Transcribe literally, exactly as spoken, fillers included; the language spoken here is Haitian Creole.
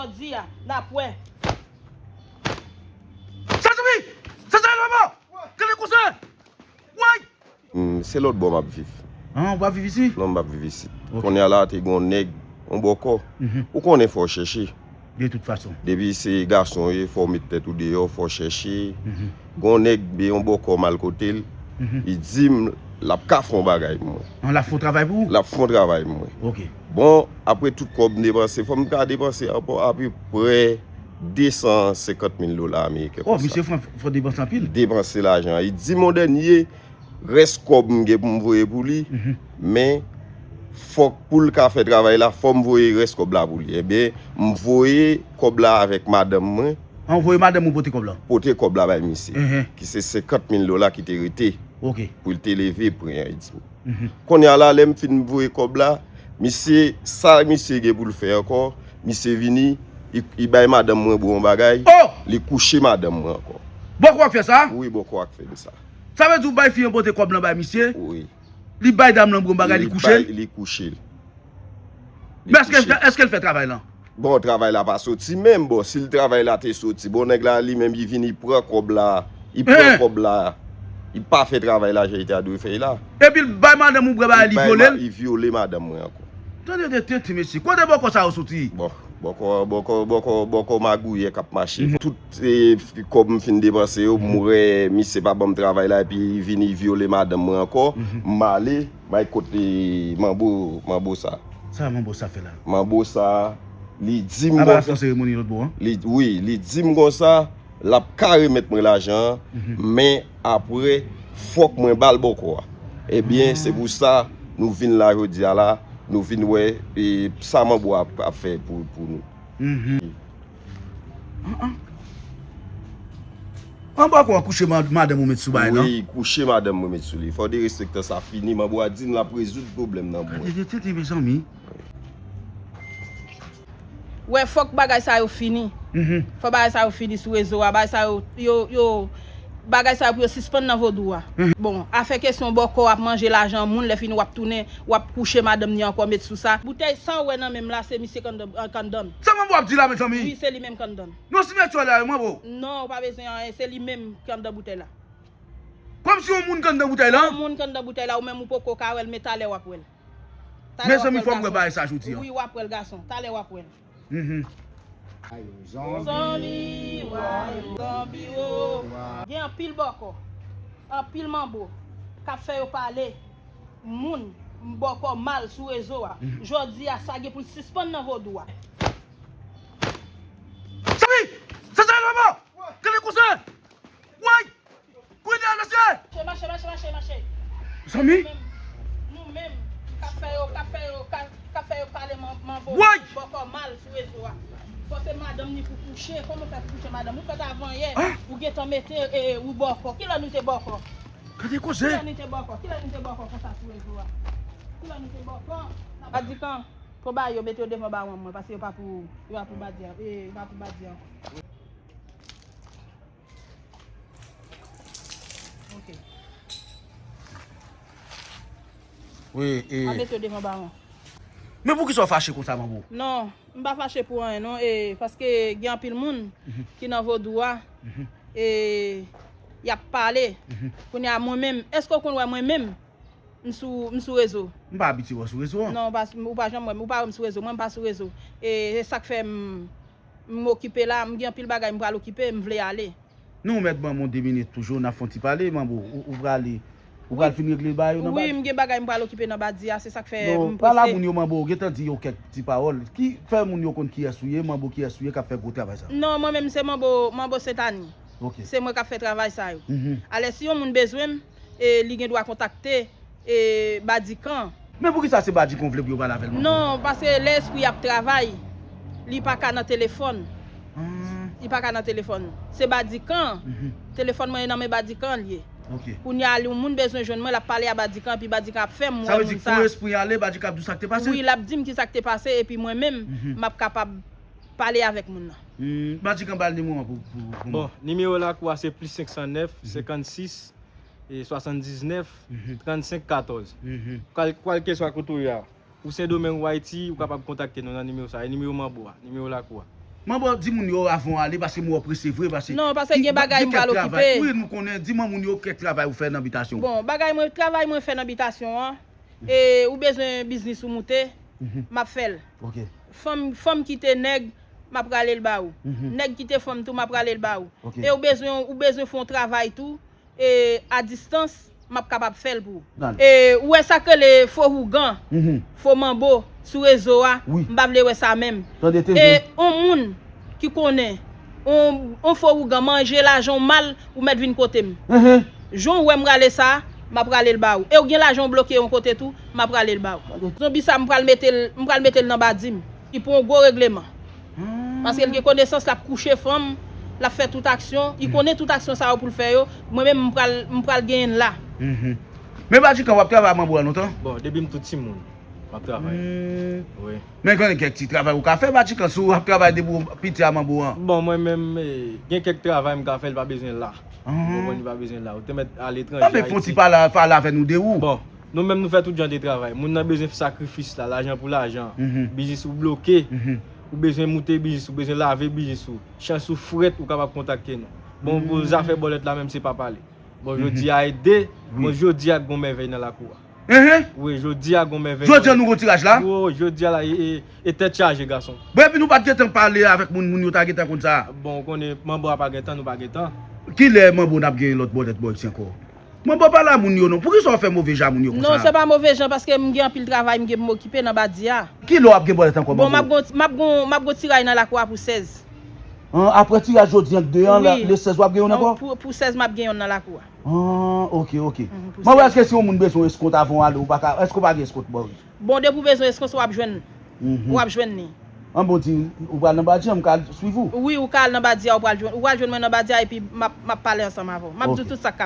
Jodi a, n ap wè. Sezimi! Sezimi, mama! Gade kouzen! Woy! Mm, se lòt bò m ap viv. Ah, ou pa viv isit? Non, m p ap viv isit. Ok. Kounye a la, te gen yon nèg, yon bòkò. Mhm. Ou konnen fò w chèche. De tout fason. Depi se gason w ye, fò w met tèt ou deyò, fò w chèche. Mhm. Gen yon nèg, be yon bòkò m al kote l. Mhm. Li di m, l ap ka fè yon bagay pou mwen. Ah, l ap fè yon travay pou ou? L ap fè yon travay pou mwen. Ok. Bon, apre tout kòb m depanse, fò m ka depanse apò apeprè de san senkant mil dola ameriken. Oh, konsa. Misye fò, fò depanse anpil. Depanse lajan. Li di m yon dènye rès kòb m gen pou m voye pou li, mhm, men fòk pou l ka fè travay la, fò m voye rès kòb la pou li. Ebyen, m voye kòb la avèk madanm mwen. An, voye madanm ou pote kòb la? Pote kòb la bay misye, mhm, ki se senkant mil dola ki te rete, ok, pou l te leve prè an, li di m. Mhm. Kounye a la, lè m fin voye kòb la, misye, sa misye gen pou l fè ankò, misye vini, li, li bay madanm mwen bwè yon bagay, oh! Li kouche madanm mwen ankò. Bòkò a k fè sa? Wi, bòkò a k fè m sa. Sa vle di ou bay fi an pote kòb lan bay misye? Wi. Li bay dam lan bwè yon bagay, li kouche l? Li kouche l. Men èske, èske l fè travay lan? Bon, travay la pa soti menm, bon, si l travay la te soti, bon, nèg la li menm, li vini pran kòb la, li pran kòb la, li pa fè travay la jan li ta dwe fè l la. Epi l bay madanm ou bwè bagay, li vyole l? Li vyole madanm mwen ankò. Tande de tete, mesye. Kote bòkò sa yo soti? Bon, bòkò, bòkò, bòkò, bòkò magouyè k ap mache. Mhm. Tout, eh, kòb m fin depanse yo, m wè misye pa ban m travay la, epi li vini vyole madanm mwen ankò. Mhm. M ale, bay kote manbo, manbo sa. Sa manbo sa fè la? Manbo sa, li di m konsa. Apa l ap fè seremoni lòt bò an? Li, wi, li di m konsa, l ap ka remèt mwen lajan an, mhm, men apre, fòk mwen ba l bòkò a. Ebyen, ah, se pou sa nou vin la jodi a la, nou vin wè, e, sa manbo a ap, ap fè pou, pou nou. Mhm. An, an. An, bòkò a kouche ma-, madanm ou met sou bagay lan? Wi, kouche madanm mwen met sou li. Fò derespektan sa fini, manbo a di n l ap rezoud pwoblèm nan pou mwen. Gade de tete, mezanmi. Wè, fòk bagay sa yo fini. Mhm. Fò bagay sa yo fini sou rezo a. Bagay sa yo, yo, yo, bagay sa yo pou yo sispann nan vodou a. Mhm. Bon, afè kesyon bòkò ap manje lajan moun, lè fini w ap tounen, w ap kouche madanm ni ankò, met sou sa. Boutèy sa w wè nan men m la, se misye k anndan, k anndan l. Sa manbo ap di la, mezanmi? Wi, se li menm k anndan l. Non, simetyè la, manbo. Non, ou pa bezwen anyen, se li menm k anndan boutèy la. Kòmsi yon moun k anndan boutèy la? Yon moun k anndan boutèy la, ou menm ou poko ka wè l, men talè w ap wè l. Mezanmi, fò m wè bagay sa jodi a. Wi, w ap wè l, gason. Talè w ap wè l. Mhm. Zonbi, wa, zonbi, wo. Gen anpil bòkò, anpil manbo k ap fè yo pale moun bòkò mal sou rezo a. Mhm. Jodi a, sa gen pou l sispann nan vodou a. Zanmi! Zanmi, zanmi, zanmi! Gade kouzen! Woy! Kouri dèyè mesye! Mache, mache, mache, mache, mache. Zanmi? Nou menm, nou menm, k ap fè yo, k ap fè yo, k ap, k ap fè yo pale man-, manbo, woy! Bòkò mal sou rezo a. Fò se madanm ni pou kouche. Kòman w fè pou kouche madanm? Ou fèt avan yè, ah! Ou gentan mete, e, ou bòkò. Kilè nou te bòkò? Gade koze! Kilè nou te bòkò? Kilè nou te bòkò konsa sou rezo a? Kilè nou te bòkò? Badikan, pran ba yo, mete yo devan bawon mwen, paske yo pa pou, yo pa pou badi a, e, yo pa pou badi ankò. Ok. Wi, e. A mete yo devan bawon. Men poukisa w fache konsa, manbo? Non, m pa fache pou anyen, non, e, paske gen anpil moun, mhm, ki nan vodou a, mhm, e, y ap pale. Mhm. Kounye a, mwen menm, èske w konn wè mwen menm, m sou, m sou rezo? M pa abitye wè w sou rezo an. Non, ou pa, ou pa janm wè m, ou pa wè m sou rezo, mwen m pa sou rezo. E, e sa k fè m, m okipe la, m gen anpil bagay m pral okipe, m vle ale. Non, ou mèt ban m yon de minit toujou, n ap fè yon ti pale, manbo. Ou, ou prale, ou pral fin regle bagay yo nan badi? Wi, m gen bagay m pral okipe nan badi a, se sa k fè m prese. Non, pale a moun yo, manbo, ou gentan di yo kèk ti pawòl. Ki fè moun yo konn kiyès ou ye, manbo kiyès ou ye k ap fè gwo travay sa? Non, mwen menm se manbo, manbo Sentani. Ok. Se mwen k ap fè travay sa yo. Mhm. Alè, si yon moun bezwen m, e, li gen dwa kontakte e, Badikan. Men poukisa se Badikan w vle pou yo pale avè l, manbo? Non, paske lè espri ap travay, li pa ka nan telefòn. Ah. Li pa ka nan telefòn. Se Badikan. Mhm. Telefòn mwen nan men Badikan l ye. Ok. Kounye a, yon moun bezwen jwenn mwen, l ap pale a Badikan, epi Badikan ap fè m wè moun sa. Sa vle di, kou espri ale, Badikan ap di w sa k te pase? Wi, l ap di m ki sa k te pase, epi mwen menm, mhm, m ap kapab pale avèk moun nan. Hmm, Badikan ba l nimewo an pou, pou, pou mwen. Bon, nimewo lakou a se plis senk san nèf, mhm, senkannsis, e swasanndiznèf, mhm, trannsenk katòz. Mhm. Kal-, kalkeswa kote w ye a, ou Sendomeng, ou Ayiti, ou kapab kontakte nou nan nimewo sa a. E nimewo manbo a, nimewo lakou a. Manbo, di moun yo avan w ale, paske m wè w prese vre, paske... Non, paske gen bagay m pral okipe. Wi, nou konnen, di mwen moun yo kèk travay ou fè nan bitasyon. Bon, bagay mwen, travay mwen fè nan bitasyon an, e ou bezwen biznis ou moute, m ap fè l. Fanm, fanm kite nèg, m ap rale l ba ou. Nèg kite fanm tou, m ap rale l ba ou. E ou bezwen, ou bezwen fè yon travay tou, e a distans, m ap kapab fè l pou ou. E ou wè sa k rele fo hougan, fo manbo sou rezo a, m pa vle wè sa menm. E yon moun ki konnen yon, yon fo hougan manje lajan w mal, ou mèt vin kote m. Jan w wè m rale sa, m ap rale l ba ou. E ou gen lajan w bloke yon kote tou, m ap rale l ba ou. Zonbi sa, m pral mete l, m pral mete l nan badi m. Li pran yon gwo regleman. Paske l gen konesans, l ap kouche fanm, l ap fè tout aksyon. Li konnen tout aksyon sa yo pou l fè yo. Mwen menm, m pral, m pral genyen l la. Men Badjikan, w ap travay ak manbo a lontan? Bon, depi m tou timoun, m ap travay. Wi. Men konnen kèk ti travay ou ka fè, Badjikan, si w ap travay depi w piti a manbo an. Bon, mwen menm, eh, gen kèk travay m ka fè, l pa bezwen la. Ou konprann, li pa bezwen la. Ou te mèt aletranje, Ayiti. Anben, fè yon ti pale, pale avè nou de ou. Bon, nou menm nou fè tout jan de travay. Moun nan bezwen sakrifis la, lajan pou lajan. Biznis ou bloke. Ou bezwen moute biznis, ou bezwen lave biznis ou. Chans ou frèt, ou kapab kontakte nou. Bon, pou zafè bòlèt la menm, se pa pale. Bon, jodi a e de, bon, jodi a gon mèvèy nan lakou a. Wi, jodi a gon mèvèy. Jodi a nou gon tiraj la? Wi, jodi a la, e, e, e tèt chaje, gason. Bon, epi nou pa t gentan pale avèk moun, moun yo ta gentan konn sa? Bon, ou konnen, manbo a pa gentan, nou pa gentan. Kilè manbo n ap genyen lòt bòlèt bò isi ankò? Manbo pa la moun yo non. Poukisa w fè move jan moun yo konsa? Non, se pa move jan, paske m gen anpil travay, m gen pou m okipe nan badi a. Kilè w ap gen bòlèt ankò, manbo? Bon, m ap gon, m ap gon, m ap gon tiraj nan lakou a pou sèz. An, apre tiraj jodi a k de an, le sèz w ap gen youn ankò? Pou, pou sèz, m ap gen youn nan lakou a. Ah, ok, ok. Mwen wè èske si yon moun bezwen eskont avan w ale, ou pa ka, èske w pa gen eskont ba w li? Bon, depi w bezwen eskont, w ap jwenn, w ap jwenn li. An bon, di, ou pral nan Badi a, m ka al swiv ou? Wi, ou ka al nan Badi a, ou pral jwenn, ou pral jwenn mwen nan Badi a, epi m ap, m ap pale ansanm avè w. M ap di w tout sa k ka